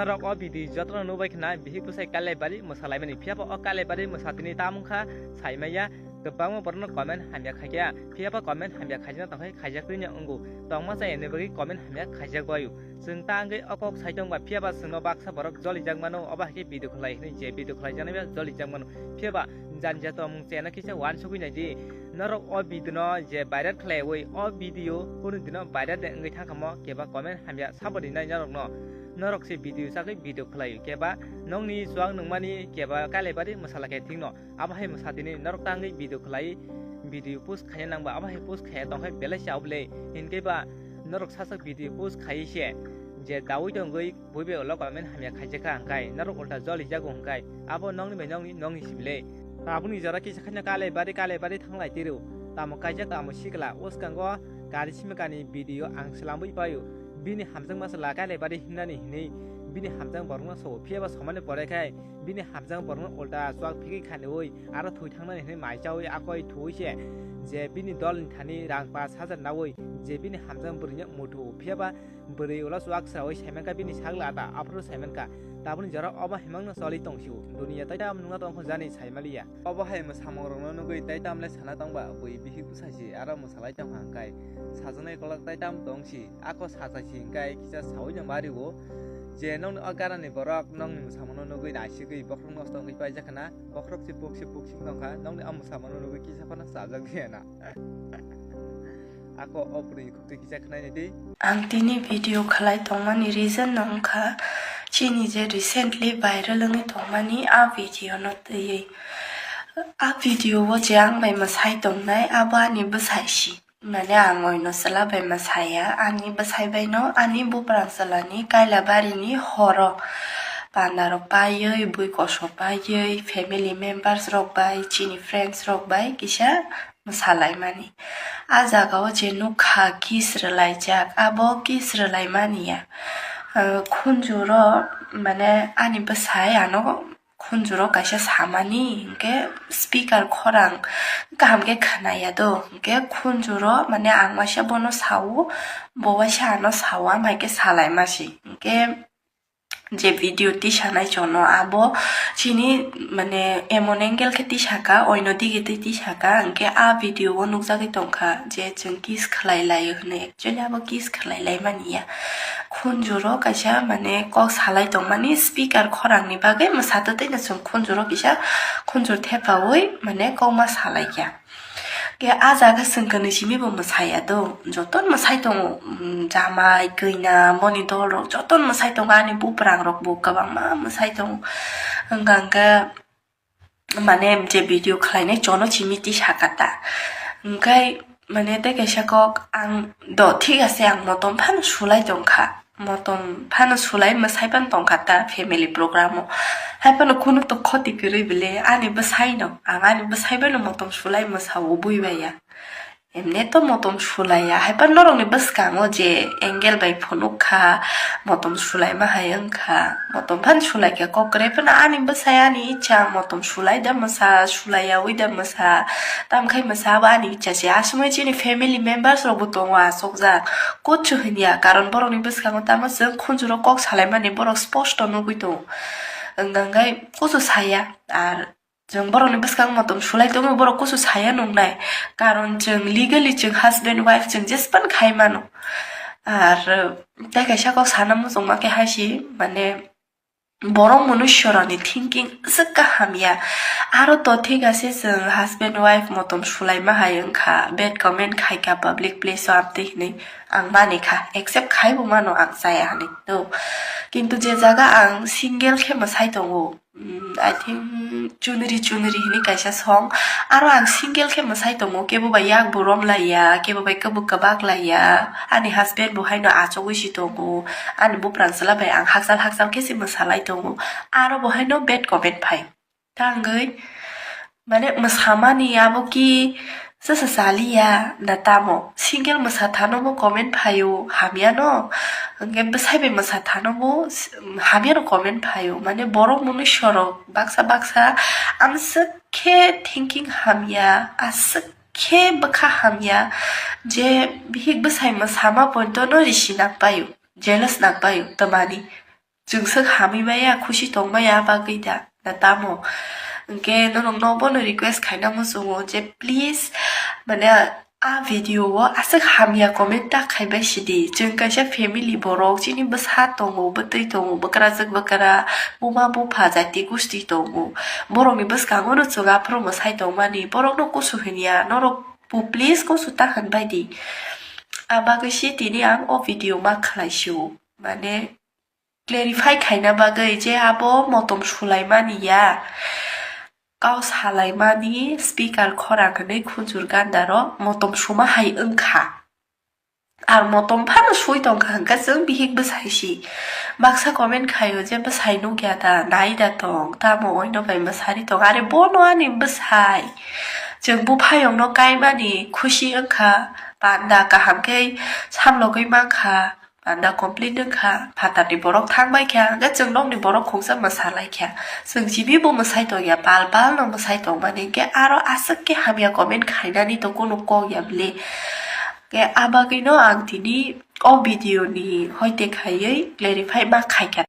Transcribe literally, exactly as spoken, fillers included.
Norok o video jotono nubai khna bihik bwsai Kailaibari mwsalaimani, phiyaba o Kailaibari mwsatini tamung kha saimaya, kwbangma borokno comment hamya khaikha, phiyaba comment hamya khaijana tongkhai khaijakrwino wngo, tongma chaya ni bagwi comment hamya khaijak baio. Chwng ta wngwi o kok sai tongba, phiyaba chwngno baksa borok jolijak mano, obo hai khe video khlai hwnwi je video khlaijaknai ba jolijak mano, phiyaba jani jato mung chayana kisa uansugwi naidi. Norok o video no je viral khlaiwi, o video kunu dino viral de wngwi thangkhamo keba comment hamya sabo rinai norokno. Norok se video chagwi video khlai keba nokni chuak nungmani keba Kailaibari mwsala khe thikno. Abo hai mwsatini norok tangwi video khlai, video post khaina nangba abo hai post khaya tongkhai belai se abole hinkhe ba norok sasak video post khai se je dawi tongwi buibe ulo comment hamya khaijakha hwnkhe norok ulta jolijago hwnkhe abo nokni bai nokni nokni sibilei. Tabukni jora kisa khaina Kailaibari Kailaibari thanglai tiro. Tamo kaijak tamo sikla, uskango gari simikani video ang swlambwi paio. Bini hamjakma chwla Kailaibari himnani hinwi bini hamjak borokno sao, phiyaba somani pore khai bini hamjak borokno ulta chuak phigwi khaniwi aro thwi thangnani hinwi mai chawi akoi thuwi se je bini dolni thani rang pash hajar nawi je bini hamjak bwrwino mutu, phiyaba bwrwi ulo chuak srawi saimankha bini sak lata aphuru saimankha. Tabukni jora obo himangno choli tongsio. Duniya taitam nungna tongkho jani saimaliya. Obo hai mwsamungrokno nugwi taitam le sana tongba bui bihik bwsai se aro mwsalai tongkha hwnkhe sajaknai kolok taitam tongsi. Ako sachaisi hwnkhe kisa saui no mario je nokni o ganani borok nokni mwsamungno nugwi naisigwi bokhorok nosto wngwi paijak khna. Bokhorok se puksi puksi wngtongkha, nokni o mwsamungno nugwi kisa phano chajak liya na. Ako o bwrwini khuktwi kisa khwnai naidi. Ang tini video khlai tongmani reason no wngkha, chini je recently viral wngwi tongmani a video no twiwi. A video o je ang bai mwsai tongnai, abo ani bwsai si. Mane ang oino chwla bai mwsaya, ani bwsai bai no ani buprang chwlani Kailabarini horo pandarok paiwi, bui kosok paiwi, family members rok bai, chini friends rok bai kisa mwsalaimani. A jaga o je nukha kiss rwlaijak, abo kiss rwlaimani ya. Ah, khunjuro mane ani bwsai ano khunjuro kaisa samani, hinkhe speaker khorang kaham khe khwnaya do, hinkhe khunjuro mane ang waisa bono sao, bo waisa ano sao, amhaikhe salaimasi. Hinkhe je video tisanai chono abo chini mane emon angle khe tisaka, oino dige tei tisaka, hinkhe a video o nukjagwi tongkha je chwng kiss khlai laio hwnwi, actually abo kiss khlai lai mani ya. Khunjuro kaisa mane kok salai tongmani speaker khorangni bagwi mwsato tei no chwng khunjuro kisa khunjur thepaui mane kokma salaikha. Khe a jaga chwng kwnwi simi bo mwsaya do, joto mwsai tongo, mm, jamai, kwina, boni dol rok joto mwsai tongo, ani buprang rok bo kwbangma mwsai tongo. Wngkha hwnkhe mane je video khlainai chono simi tisaka ta, hwnkhe mane tei kaisa kok ang do thik ase, ang motom phano sulai tongkha. Motom phano sulai mwsai phano tongkha ta family program o. Hai phano kunu to khoti kwrwi bele ani bwsai no, ang ani bwsai bai no motom sulai mwsao bui bai ya. Emne to motom sulai ya, hai phano norok ni bwskango je angle bai phunuk kha, motom sulai ma hai wngkha, motom phano sulai kha kok kwrwi phano ani bwsai ani icha motom sulai da mwsa, sulai ya ui da mwsa, tam khai mwsa abo ani icha se. Aswk chini family members rok bo tongo aswk jak. Kuchu hinya, karon borokni bwskango tamo chwng khunjuro kok salaimani borok sposto nugwi tongo. Wngkha hwnkhe kuchu saya, ar chwng borokni bwskango motom sulai tongo, borok kuchu saya nungnai. Karon chwng legally chwng husband wife chwng jespan khai mano. Ar tei kaisa kok sana muchungma khe haisi, mane, borok munusurokni thinking aswk kaham ya. Aro to thik ase, chwng husband wife motom sulaima hai wngkha, bad comment khaikha public place o amtwi hinwi ang manikha, accept khaibo mano ang chaya hinwi. To, kintu je jaga ang single khe mwsai tongo, mm, I think chunri chunri hinwi kaisa song, aro ang single khe mwsai tongo, kebo bai yak bo rom laiya, kebo bai kwbuk kwbak laiya, ani husband bo haino achugwi si tongo. Ani buprang chwla bai ang hakchal hakchal khe se mwsalai tongo. Aro bo haino bad comment phai. Ta wngwi mane mwsamani abo ki chasa chaliya na tamo? Single mwsa thano bo comment phaio hamya no. Hwnkhe bwsai bai mwsa thano bo hamya no comment phaio. Mane borok munusurok baksa baksa amswk khe thinking hamya, aswk khe bwkha hamya je bihik bwsai mwsama poito no risi nang paio, jealous nang paio twmani. chwng swk hamwi maya, khusi tong maya, bagwi da, na tamo? Hwnkhe norokno bono request khaina muchungo je please, mane, a video o aswk hamya comment ta khaibai sidi. Chwng kaisa family borok, chini bwsa tongo, bwtwi tongo, bwkrajwk bwkra, buma bupha, jati gusti tongo. Borokni bwskango no chwng aphuru mwsai tongmani, borokno kusu hinya, norok bo please kusu ta hwnbai di. Abagwi si tini ang o video ma khlai sio. Mane, clarify khaina bagwi je abo motom sulaimani ya, kau salaimani speaker khorang hwnwi khunjur gandaro motom suma hai wngkha. Ar motom phano sui tongkha hwnkhe chwng bihik bwsai si. Baksa comment khaio je bwsai nukya da, nai da tong, tamo oino bai mwsari tong. Are bono ani bwsai. Chwng buphayungno kaimani khusi wngkha, panda kaham khe samlogwi mankha. Panda complete wngkha, phatarni borok thangbai kha, hwnkhe chwng nokni borok khungsa mwsalaikha. Chwng chini bo mwsai tongya, pal pal no mwsai tongmani, hwnkhe aro aswk khe hamya comment khainani to kunu kok ya bwle. Hwnkhe abagwino ang tini o video ni hoite khaiwi clarify ma khaikha.